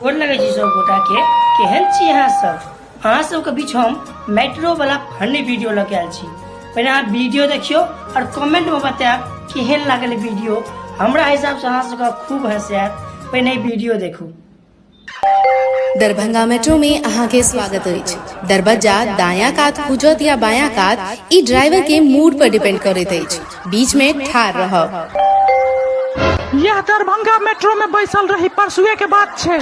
गोर लगै छी सब गोटा के। केहन छी अहाँ सब? अहाँ सबके बीच हम मेट्रो वाला फनी वीडियो लऽ के आयल छी। पहिने अहाँ वीडियो देखियौ और कमेंट में बतायब केहन लागल वीडियो। हमरा हिसाब से अहाँ सबके खूब हंसायत। पहिने वीडियो देखू। दरभंगा मेट्रो में अहाँ के स्वागत अछि। दरबज्जा दायां कात खुजत या बायां कात, ई ड्राइवर के मूड पर डिपेंड करैत अछि। बीच में ठाढ़ रहब। यह दरभंगा मेट्रो में बैसल रही, परसुए के बात छै।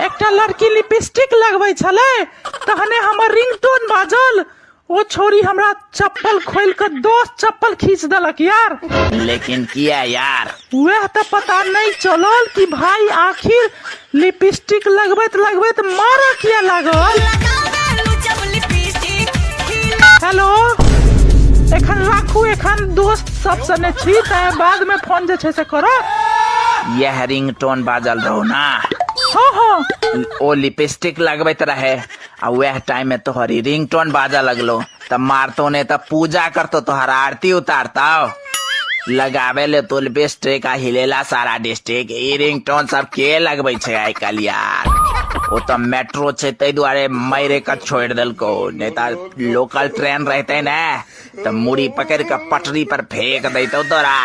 एकटा लड़की लिपस्टिक लगबै छलै, तहने हमर रिंगटोन बाजल। ओ छोरी हमरा चप्पल खोल के 10 चप्पल खींच देलक यार। लेकिन किया यार? वह तो पता नहीं चलल कि भाई आखिर लिपस्टिक लगबैत लगबैत मारऽ किया लागल। हेलो, एखन राखू, एखन दोस्त सब सने छी, तैं बाद में फोन जे छै से करब। यह रिंगटोन बाजल रहो ना? हाँ हाँ। ओ लिपस्टिक लगबैत रहे आ वह टाइम में तोहर ई रिंगटोन बाजा लगलो, तब मारतो ने तब पूजा करतो, तोहर आरती उतारतो। लगावे ले तो लिपस्टिक आ हिलेला सारा डिस्ट्रिक्ट। ई रिंगटोन सब के लगबै छै आइ काल्हि यार? ओ तऽ मेट्रो छै ताहि दुआरे मारे के छोड़ि देलको, नहीं तऽ लोकल ट्रेन रहते ने तऽ मुड़ी पकड़ के पटरी पर फेंक दैतौ तोरा।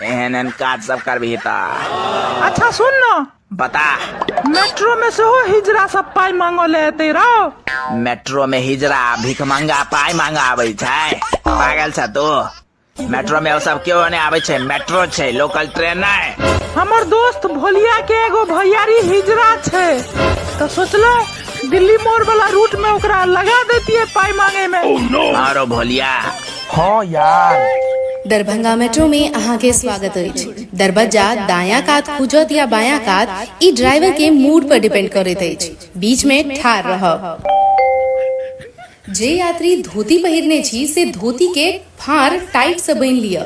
एहन एहन काज सब करबही तऽ। अच्छा सुन ना। बता। मेट्रो में सेहो हिजरा सब पाइ मांगऽ ले एतै रौ। मेट्रो में हिजरा भिखमंगा पाइ मांगऽ आबै छै? पागल छ तू? मेट्रो में ओ सब केओ नहि आबै छै। मेट्रो छै, लोकल ट्रेन नहि। हमर दोस्त भोलिया के एगो भैयारी हिजरा छै, तऽ सोचलहुँ दिल्ली मोड़ वाला रूट में ओकरा लगा देतियै पाइ मांगे में। आरो भोलिया। हाँ यार। दरभंगा मेट्रो में अहाँ के स्वागत अछि। दरबज्जा दायां कात खुजत या बायां कात, ई ड्राइवर के मूड पर डिपेंड करैत अछि। बीच में ठाढ़ रहब। जे यात्री धोती पहिरने छी से धोती के फाँड़ टाइट से बान्हि लिअ,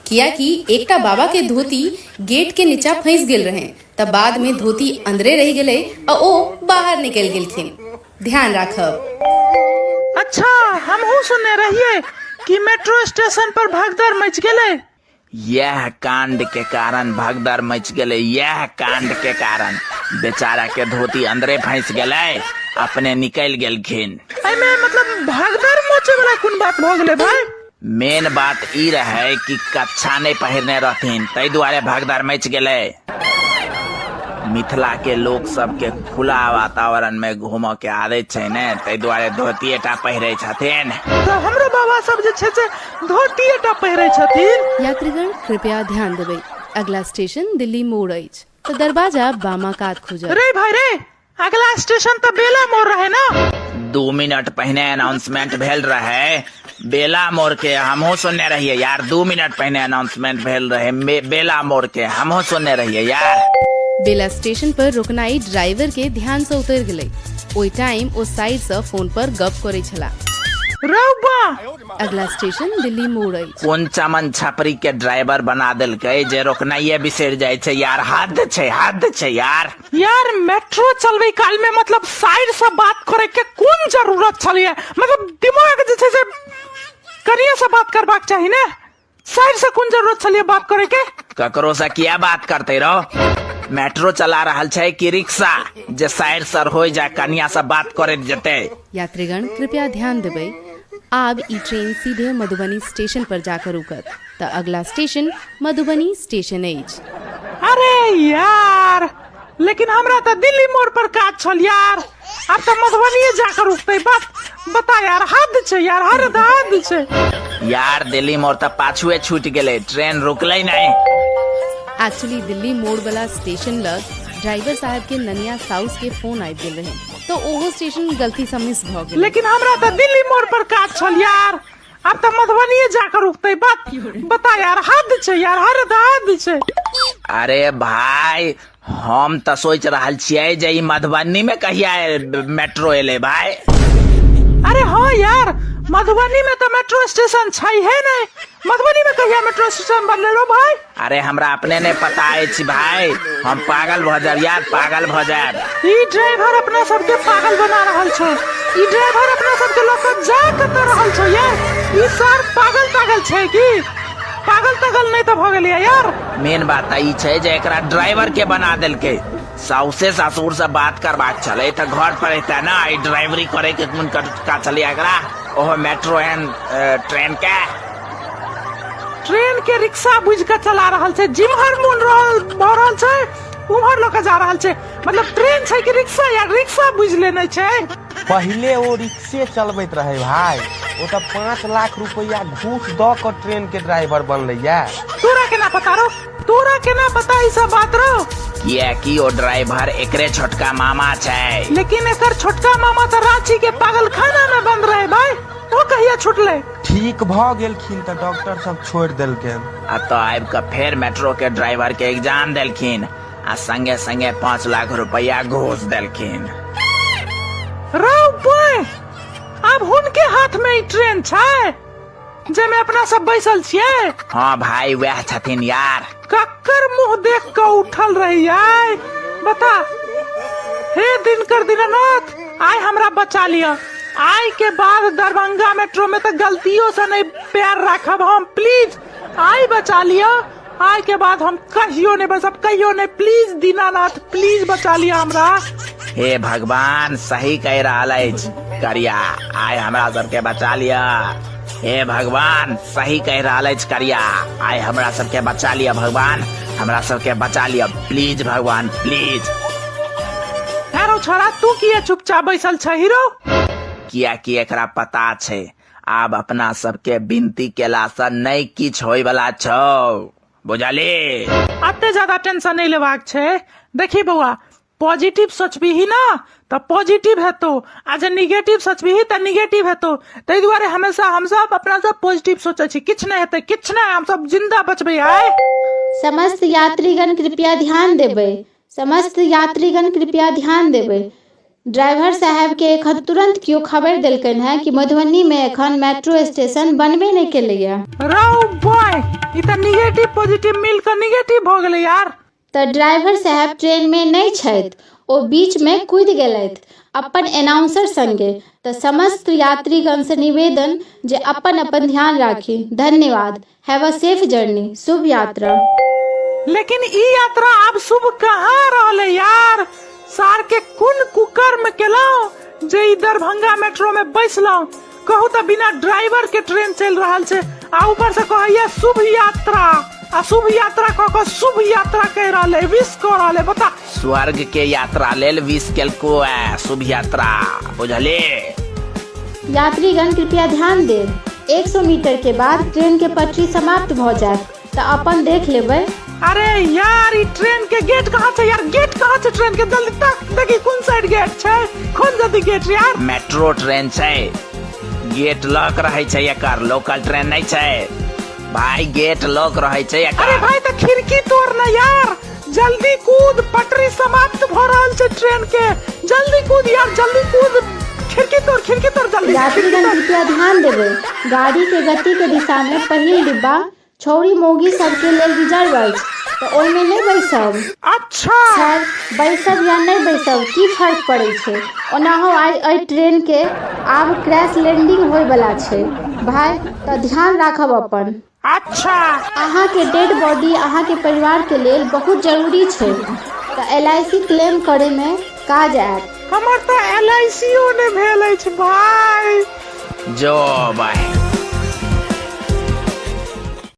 कियाकि एकटा बाबा के धोती गेट के नीचा फंसि गेल रहै, तऽ बाद में धोती अंदरे रहि गेलै आ ओ बाहर निकलि गेलखिन। ध्यान राखब। अच्छा, हमहूँ सुनने रहियै कि मेट्रो स्टेशन पर भगदड़ मचि गेलै। यह कांड के कारण भगदड़ मच गेलै। यह कांड के कारण बेचारा के धोती अंदरे फंस गेलै, अपने निकल गेलखिन। एहिमे मतलब भगदड़ मचे वाला कोन बात भऽ गेलै भाई? मेन बात ई रहे कि कच्छा नहीं पहिरने रहथिन, ताहि दुआरे भगदड़ मच गेलै। मिथिला के लोक सबके खुला वातावरण में घूमऽ के आदत छै ने, ताहि दुआरे धोतिए टा पहिरे छथिन। तऽ हमरो बाबा सब जे छै से धोतिए टा पहिरे छथिन। यात्रीगण कृपया ध्यान देबै, अगला स्टेशन दिल्ली मोड़ अछि, तऽ दरवाजा बामा कात खुजत। रे भाई रे, अगला स्टेशन तऽ बेला मोड़ रहे ना? 2 मिनट पहिने अनाउंसमेंट भेल रहे बेला मोड़ के, हमहूँ सुनने रहिए यार। 2 मिनट पहिने अनाउंसमेंट भेल रहे बेला मोड़ के, हमहूँ सुनने रहिए यार। बेला स्टेशन पर रुकनाई ड्राइवर के ध्यान से उतर गेलै। ओहि टाइम ओ साइड से फोन पर गप करै छला। रौबा। अगला स्टेशन दिल्ली मोड़ अछि। कोन चमन छपरी के ड्राइवर बना देलकै जे रोकनाइए बिसरि जाइ छै यार। हद छै, हद छै यार। यार मेट्रो चलबै काल में मतलब साइड से बात करे के कोन जरूरत छलिए? मतलब दिमाग जे छै से कनिए से बात करबाक चाही ने, साइड से कोन जरूरत छलिए बात करे के? ककरो से किया बात करते रहो? मेट्रो चला रहल छै कि रिक्शा जे साइड सर हो जाय कनिया से बात करैत जेतै? यात्रीगण कृपया ध्यान देबै, आब ई ट्रेन सीधे मधुबनी स्टेशन पर जाकर रुकत, तऽ अगला स्टेशन मधुबनी स्टेशन अछि। अरे यार, लेकिन हमरा तऽ दिल्ली मोड़ पर काज छल यार, आब तऽ मधुबनीये जाकर रुकतै। बात बता यार, हद छै यार, हर हद छै यार। दिल्ली मोड़ तऽ पाछुए छूटि गेलै, ट्रेन रुकलै नहि। एक्चुअली दिल्ली मोड़ वाला स्टेशन लग ड्राइवर साहब के ननिया साउस के फोन आबि गेल रहे, तऽ ओहो स्टेशन गलती से मिस भऽ गेलै। लेकिन हमरा तऽ दिल्ली मोड़ पर काज छल यार, आब तऽ मधुबनीये जाकर रुकतै। बात बता यार, हद छै यार, हर हद छै। अरे भाई, हम तऽ सोचि रहल छियै जे ई मधुबनी में कहिया मेट्रो एलै भाई। अरे हाँ यार, मधुबनी में तऽ मेट्रो स्टेशन छै है नहीं, मधुबनी में कहिया मेट्रो स्टेशन बनलै रो भाई? अरे हमरा अपने नहीं पता अछि भाई, हम पागल भऽ जायब यार, पागल भऽ जायब। ई ड्राइवर अपना सबके पागल बना रहल छौ, ई ड्राइवर अपना सबके लऽ कऽ जा कतऽ रहल छौ यार? ई सर पागल तागल छै की? पागल तागल नहीं तऽ भऽ गेलियै यार। मेन बात तऽ ई छै जे एकरा ड्राइवर के बना देलकै। साउसे ससुर से बात करबाक छलै तऽ घर पर एते ना ई ड्राइवरी करे के कोन का छलै एकरा ओहो मेट्रो एहन ट्रेन के ट्रेन के रिक्शा बुझ के चला रहल छै जिम्हर मोन रहल भऽ रहल छै उम्हर लऽ के जा रहल छै मतलब ट्रेन छै कि रिक्शा यार रिक्शा बुझ लेने छै पहिले ओ रिक्शे चलबैत रहे भाई। ओ तऽ 5 लाख रुपया घूस दऽ कऽ ट्रेन के ड्राइवर बनलैया। तोरा केना पता रो तोरा केना पता ई सब बात रो? कियाकि ओ ड्राइवर एकरे छोटका मामा छै। लेकिन एकर छोटका मामा तऽ रांची के पागलखाना में बंद रहे भाई, ओ कहिया छुटले? ठीक भऽ गेलखिन तऽ डॉक्टर सब छोड़ि देलकनि। आ तऽ आबि कऽ फेर मेट्रो के ड्राइवर के एग्जाम देलखिन आ संगे संगे 5 लाख रुपया घूस देलखिन। रौ बॉय, आब हुनके हाथ में ई ट्रेन छै जाहिमे अपना सब बैसल छियै। हाँ भाई, वएह छथिन यार। कक्कर मुंह देख कऽ उठल रही बता। हे दिनकर दीनानाथ, आइ हमरा बचा लिअ। आइ के बाद दरभंगा मेट्रो में तऽ गलतियों से नहीं पैर राखब हम, प्लीज I बचा लिअ। आइ के बाद हम कहियो नहीं बसब, कहियो नहीं, प्लीज दीनानाथ प्लीज बचा लिअ हमरा। हे भगवान, सही कह रहल अछि करिया, आइ हमरा सबके बचा लिअ। हे भगवान, सही कह रहल अछि करिया, आइ हमरा सबके बचा लिअ। भगवान हमरा सबके बचा लिअ, प्लीज भगवान प्लीज। हेरो छोड़ा, तू किया चुपचाप बैसल छ हीरो? कियाकि एकरा पता छै आब अपना सबके विनती केला से नहि किछु होय वाला छौ, बुझली? अते ज्यादा टेंशन नहीं लेबाक छै। देखी बौआ, पॉजिटिव सोचबीही ना तऽ पॉजिटिव हेतौ, आ जे निगेटिव सोचबीही तऽ निगेटिव हेतौ। ताहि दुआरे हमेशा हमसब अपना सब पॉजिटिव सोचै छी। किछु नहि हेतै, किछु नहि, हमसब जिंदा बचबै आइ। समस्त यात्रीगण कृपया ध्यान देबै। समस्त यात्रीगण कृपया ध्यान देबै। ड्राइवर साहेब के एखन तुरंत केओ खबरि देलकनि हेँ कि मधुबनी में एखन मेट्रो स्टेशन बनबे नहि केलैए। रौ बॉय, ई तऽ निगेटिव पॉजिटिव मिल कऽ निगेटिव भऽ गेलै यार। तऽ ड्राइवर साहेब ट्रेन में नहि छथि, ओ बीच में कूदि गेलथि अपन एनाउंसर संगे। तऽ समस्त यात्रीगण से निवेदन जे अपन अपन ध्यान राखी। धन्यवाद। Have a safe journey. शुभ यात्रा। लेकिन ई यात्रा आब शुभ कहाँ रहलै यार? सार के कोन कुकर्म केलहुँ जे ई दरभंगा मेट्रो में बैसलहुँ? कहू तऽ बिना ड्राइवर के ट्रेन चलि रहल छै आ ऊपर से कहैया शुभ यात्रा, आ शुभ यात्रा कह कऽ शुभ यात्रा कहि रहल है, विश कऽ रहल है, बता। स्वर्ग के यात्रा लेल विश केलको है शुभ यात्रा, बुझली? यात्रीगण कृपया ध्यान देब। 100 मीटर के बाद ट्रेन के पटरी समाप्त भऽ जायत, तऽ अपन देख लेबै। अरे यार, ई ट्रेन के गेट कहाँ छै यार? गेट कहाँ छै ट्रेन के? जल्दी तक देखी कोन साइड गेट छै, खोल जल्दी गेट यार। मेट्रो ट्रेन छै, गेट लॉक रहै छै एकर, लोकल ट्रेन नहीं छै भाई, गेट लॉक रहै छै एकर। अरे भाई तऽ खिड़की तोड़ ना यार, जल्दी कूद, पटरी समाप्त भऽ रहल छै ट्रेन के, जल्दी कूद यार, जल्दी कूद, खिड़की तोड़, खिड़की तोड़ जल्दी, खिड़की यात्रीगण तोड़। कृपया ध्यान देबै। गाड़ी के गति के दिशा में पहिल डिब्बा छौरी मौगी सबके लेल रिजर्व अछि, तऽ ओहिमे नहि बैसब। अच्छा सर, बैसब या नहि बैसब की फर्क पड़ै छै? ओनाहो आइ एहि ट्रेन के आब क्रैश लैंडिंग होय बला छै भाय, तऽ ध्यान राखब अपन। अच्छा अहाँके डेड बॉडी अहाँके परिवार के लेल बहुत जरूरी छै, तऽ एल I C claim करे में काज आयत। हमर तऽ एल I C ओ नहि भेल अछि भाय। जो भाई।